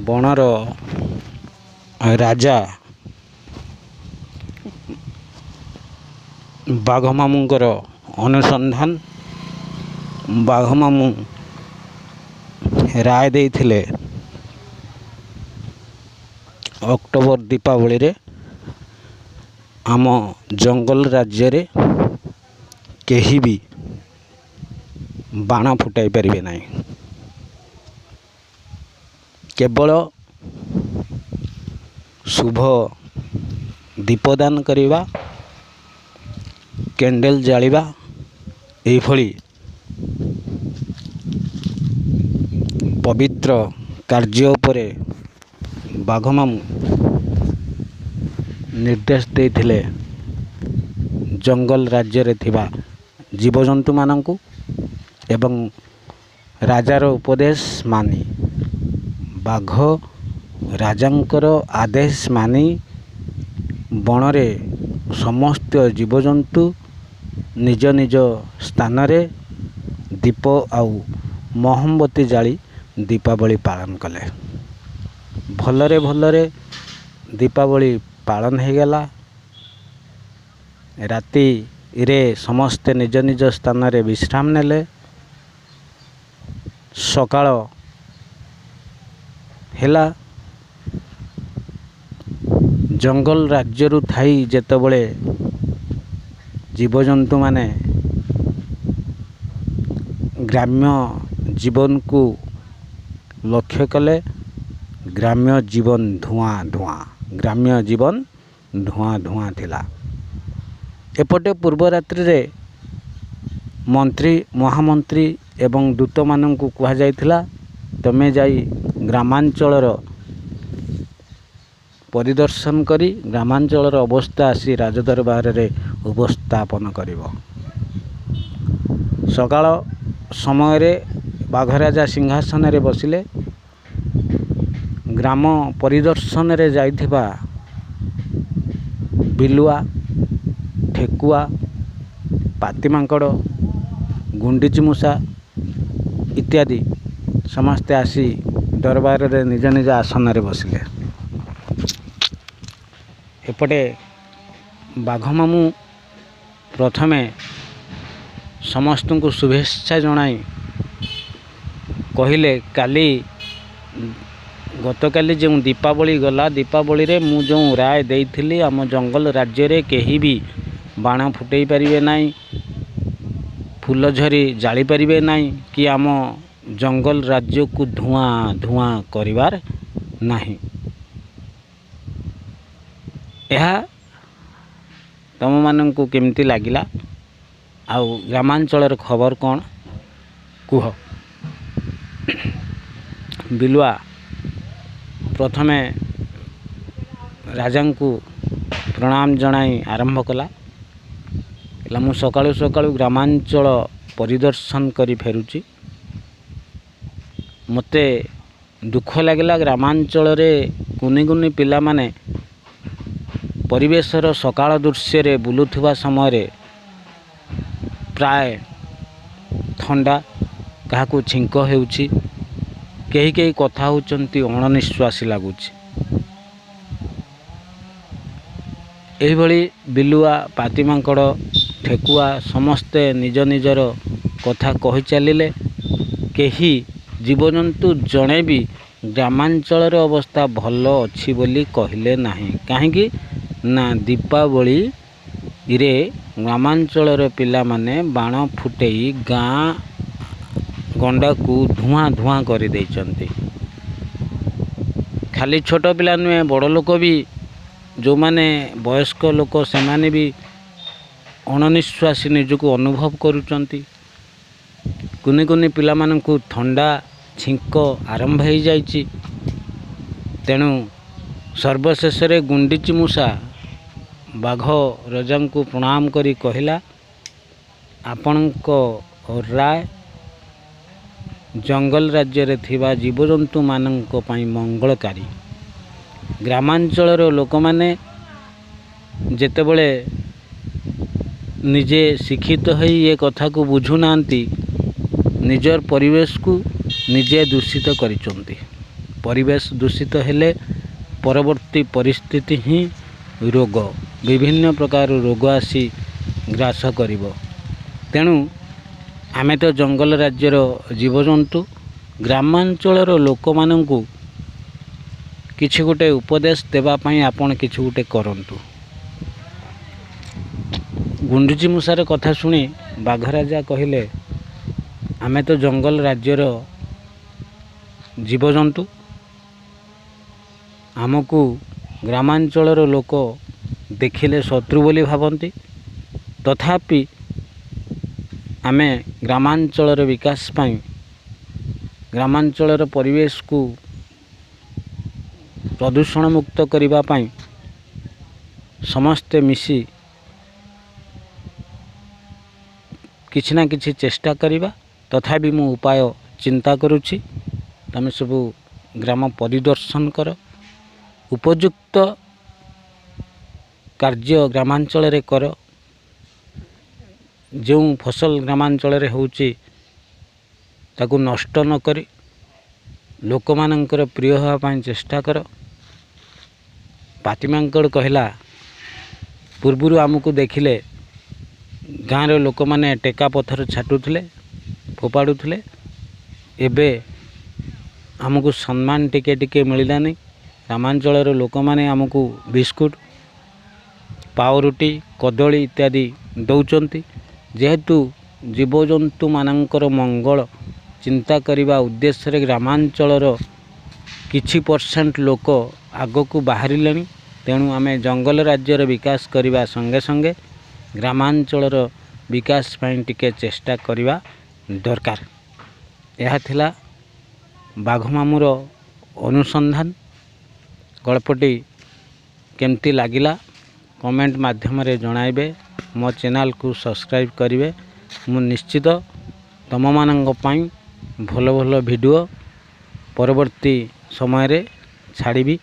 ବଣର ରାଜା ବାଘ ମାମୁଁଙ୍କର ଅନୁସନ୍ଧାନ। ବାଘ ମାମୁଁ ରାୟ ଦେଇଥିଲେ, ଅକ୍ଟୋବର ଦୀପାବଳିରେ ଆମ ଜଙ୍ଗଲ ରାଜ୍ୟରେ କେହି ବି ବାଣ ଫୁଟାଇ ପାରିବେ ନାହିଁ, କେବଳ ଶୁଭ ଦୀପଦାନ କରିବା, କ୍ୟାଣ୍ଡେଲ୍ ଜାଳିବା, ଏଇଭଳି ପବିତ୍ର କାର୍ଯ୍ୟ ଉପରେ ବାଘ ମାମୁଁ ନିର୍ଦ୍ଦେଶ ଦେଇଥିଲେ ଜଙ୍ଗଲ ରାଜ୍ୟରେ ଥିବା ଜୀବଜନ୍ତୁମାନଙ୍କୁ। ଏବଂ ରାଜାର ଉପଦେଶ ମାନି, ବାଘ ରାଜାଙ୍କର ଆଦେଶ ମାନି ବଣରେ ସମସ୍ତ ଜୀବଜନ୍ତୁ ନିଜ ନିଜ ସ୍ଥାନରେ ଦୀପ ଆଉ ମହମବତୀ ଜାଳି ଦୀପାବଳି ପାଳନ କଲେ। ଭଲରେ ଭଲରେ ଦୀପାବଳି ପାଳନ ହେଇଗଲା। ରାତିରେ ସମସ୍ତେ ନିଜ ନିଜ ସ୍ଥାନରେ ବିଶ୍ରାମ ନେଲେ। ସକାଳ ହେଲା। ଜଙ୍ଗଲ ରାଜ୍ୟରୁ ଥାଇ ଯେତେବେଳେ ଜୀବଜନ୍ତୁମାନେ ଗ୍ରାମ୍ୟ ଜୀବନକୁ ଲକ୍ଷ୍ୟ କଲେ, ଗ୍ରାମ୍ୟ ଜୀବନ ଧୂଆଁ ଧୂଆଁ, ଗ୍ରାମ୍ୟ ଜୀବନ ଧୂଆଁ ଧୂଆଁ ଥିଲା। ଏପଟେ ପୂର୍ବ ରାତ୍ରିରେ ମନ୍ତ୍ରୀ, ମହାମନ୍ତ୍ରୀ ଏବଂ ଦୂତମାନଙ୍କୁ କୁହାଯାଇଥିଲା, ତୁମେ ଯାଇ ଗ୍ରାମାଞ୍ଚଳର ପରିଦର୍ଶନ କରି ଗ୍ରାମାଞ୍ଚଳର ଅବସ୍ଥା ଆସି ରାଜଦରବାରରେ ଉପସ୍ଥାପନ କରିବ। ସକାଳ ସମୟରେ ବାଘରାଜା ସିଂହାସନରେ ବସିଲେ। ଗ୍ରାମ ପରିଦର୍ଶନରେ ଯାଇଥିବା ବିଲୁଆ, ଠେକୁଆ, ପାତିମାଙ୍କଡ଼, ଗୁଣ୍ଡିଚି ମୂଷା ଇତ୍ୟାଦି ସମସ୍ତେ ଆସି ଦରବାରରେ ନିଜ ନିଜ ଆସନରେ ବସିଲେ। ଏପଟେ ବାଘ ମାମୁଁ ପ୍ରଥମେ ସମସ୍ତଙ୍କୁ ଶୁଭେଚ୍ଛା ଜଣାଇ କହିଲେ, କାଲି ଗତକାଲି ଯେଉଁ ଦୀପାବଳି ଗଲା, ଦୀପାବଳିରେ ମୁଁ ଯେଉଁ ରାୟ ଦେଇଥିଲି ଆମ ଜଙ୍ଗଲ ରାଜ୍ୟରେ କେହି ବି ବାଣ ଫୁଟେଇ ପାରିବେ ନାହିଁ, ଫୁଲଝରି ଜାଳିପାରିବେ ନାହିଁ କି ଆମ ଜଙ୍ଗଲ ରାଜ୍ୟକୁ ଧୂଆଁ ଧୂଆଁ କରିବାର ନାହିଁ, ଏହା ତୁମମାନଙ୍କୁ କେମିତି ଲାଗିଲା ଆଉ ଗ୍ରାମାଞ୍ଚଳର ଖବର କ'ଣ କୁହ? ବିଲୁଆ ପ୍ରଥମେ ରାଜାଙ୍କୁ ପ୍ରଣାମ ଜଣାଇ ଆରମ୍ଭ କଲା, କହିଲା, ମୁଁ ସକାଳୁ ସକାଳୁ ଗ୍ରାମାଞ୍ଚଳ ପରିଦର୍ଶନ କରି ଫେରୁଛି। ମୋତେ ଦୁଃଖ ଲାଗିଲା, ଗ୍ରାମାଞ୍ଚଳରେ କୁନି କୁନି ପିଲାମାନେ ପରିବେଶର ସକାଳ ଦୃଶ୍ୟରେ ବୁଲୁଥିବା ସମୟରେ ପ୍ରାୟ ଥଣ୍ଡା, କାହାକୁ ଛିଙ୍କ ହେଉଛି, କେହି କେହି କଥା ହେଉଛନ୍ତି ଅଣନିଶ୍ୱାସୀ ଲାଗୁଛି। ଏହିଭଳି ବିଲୁଆ, ପାତିମାଙ୍କଡ଼, ଠେକୁଆ ସମସ୍ତେ ନିଜ ନିଜର କଥା କହି ଚାଲିଲେ। କେହି ଜୀବଜନ୍ତୁ ଜଣେ ବି ଗ୍ରାମାଞ୍ଚଳର ଅବସ୍ଥା ଭଲ ଅଛି ବୋଲି କହିଲେ ନାହିଁ। କାହିଁକି ନା ଦୀପାବଳିରେ ଗ୍ରାମାଞ୍ଚଳର ପିଲାମାନେ ବାଣ ଫୁଟେଇ ଗାଁ ଗଣ୍ଡାକୁ ଧୂଆଁ ଧୂଆଁ କରିଦେଇଛନ୍ତି। ଖାଲି ଛୋଟ ପିଲା ନୁହେଁ, ବଡ଼ ଲୋକ ବି, ଯେଉଁମାନେ ବୟସ୍କ ଲୋକ ସେମାନେ ବି ଅଣନିଶ୍ୱାସୀ ନିଜକୁ ଅନୁଭବ କରୁଛନ୍ତି। କୁନି କୁନି ପିଲାମାନଙ୍କୁ ଥଣ୍ଡା ଛିଙ୍କ ଆରମ୍ଭ ହେଇଯାଇଛି। ତେଣୁ ସର୍ବଶେଷରେ ଗୁଣ୍ଡିଚି ମୂଷା ବାଘ ରଜାଙ୍କୁ ପ୍ରଣାମ କରି କହିଲା, ଆପଣଙ୍କ ରାୟ ଜଙ୍ଗଲ ରାଜ୍ୟରେ ଥିବା ଜୀବଜନ୍ତୁମାନଙ୍କ ପାଇଁ ମଙ୍ଗଳକାରୀ। ଗ୍ରାମାଞ୍ଚଳର ଲୋକମାନେ ଯେତେବେଳେ ନିଜେ ଶିକ୍ଷିତ ହୋଇ ଏ କଥାକୁ ବୁଝୁନାହାନ୍ତି, ନିଜର ପରିବେଶକୁ ନିଜେ ଦୂଷିତ କରିଛନ୍ତି। ପରିବେଶ ଦୂଷିତ ହେଲେ ପରବର୍ତ୍ତୀ ପରିସ୍ଥିତି ହିଁ ରୋଗ, ବିଭିନ୍ନ ପ୍ରକାର ରୋଗ ଆସି ଗ୍ରାସ କରିବ। ତେଣୁ ଆମେ ତ ଜଙ୍ଗଲ ରାଜ୍ୟର ଜୀବଜନ୍ତୁ, ଗ୍ରାମାଞ୍ଚଳର ଲୋକମାନଙ୍କୁ କିଛି ଗୋଟେ ଉପଦେଶ ଦେବା ପାଇଁ ଆପଣ କିଛି ଗୋଟେ କରନ୍ତୁ। ଗୁଣ୍ଡୁଚି ମୂଷାର କଥା ଶୁଣି ବାଘରାଜା କହିଲେ, ଆମେ ତ ଜଙ୍ଗଲ ରାଜ୍ୟର ଜୀବଜନ୍ତୁ, ଆମକୁ ଗ୍ରାମାଞ୍ଚଳର ଲୋକ ଦେଖିଲେ ଶତ୍ରୁ ବୋଲି ଭାବନ୍ତି। ତଥାପି ଆମେ ଗ୍ରାମାଞ୍ଚଳର ବିକାଶ ପାଇଁ, ଗ୍ରାମାଞ୍ଚଳର ପରିବେଶକୁ ପ୍ରଦୂଷଣ ମୁକ୍ତ କରିବା ପାଇଁ ସମସ୍ତେ ମିଶି କିଛି ନା କିଛି ଚେଷ୍ଟା କରିବା। ତଥାପି ମୁଁ ଉପାୟ ଚିନ୍ତା କରୁଛି। ତୁମେ ସବୁ ଗ୍ରାମ ପରିଦର୍ଶନ କର, ଉପଯୁକ୍ତ କାର୍ଯ୍ୟ ଗ୍ରାମାଞ୍ଚଳରେ କର। ଯେଉଁ ଫସଲ ଗ୍ରାମାଞ୍ଚଳରେ ହେଉଛି ତାକୁ ନଷ୍ଟ ନକରି ଲୋକମାନଙ୍କର ପ୍ରିୟ ହେବା ପାଇଁ ଚେଷ୍ଟା କର। ପାତିମାଙ୍କଡ଼ କହିଲା, ପୂର୍ବରୁ ଆମକୁ ଦେଖିଲେ ଗାଁର ଲୋକମାନେ ଟେକା ପଥର ଛାଟୁଥିଲେ, ଫୋପାଡ଼ୁଥିଲେ। ଏବେ ଆମକୁ ସମ୍ମାନ ଟିକେ ଟିକେ ମିଳିଲାନି। ଗ୍ରାମାଞ୍ଚଳର ଲୋକମାନେ ଆମକୁ ବିସ୍କୁଟ, ପାଉରୁଟି, କଦଳୀ ଇତ୍ୟାଦି ଦେଉଛନ୍ତି। ଯେହେତୁ ଜୀବଜନ୍ତୁମାନଙ୍କର ମଙ୍ଗଳ ଚିନ୍ତା କରିବା ଉଦ୍ଦେଶ୍ୟରେ ଗ୍ରାମାଞ୍ଚଳର କିଛି ପରସେଣ୍ଟ ଲୋକ ଆଗକୁ ବାହାରିଲେଣି, ତେଣୁ ଆମେ ଜଙ୍ଗଲ ରାଜ୍ୟର ବିକାଶ କରିବା ସଙ୍ଗେ ସଙ୍ଗେ ଗ୍ରାମାଞ୍ଚଳର ବିକାଶ ପାଇଁ ଟିକେ ଚେଷ୍ଟା କରିବା ଦରକାର। ଏହା ଥିଲା ବାଘ ମାମୁଁର ଅନୁସନ୍ଧାନ। ଗଳ୍ପଟି କେମିତି ଲାଗିଲା କମେଣ୍ଟ ମାଧ୍ୟମରେ ଜଣାଇବେ। ମୋ ଚ୍ୟାନେଲକୁ ସବସ୍କ୍ରାଇବ୍ କରିବେ। ମୁଁ ନିଶ୍ଚିତ ତୁମମାନଙ୍କ ପାଇଁ ଭଲ ଭଲ ଭିଡ଼ିଓ ପରବର୍ତ୍ତୀ ସମୟରେ ଛାଡ଼ିବି।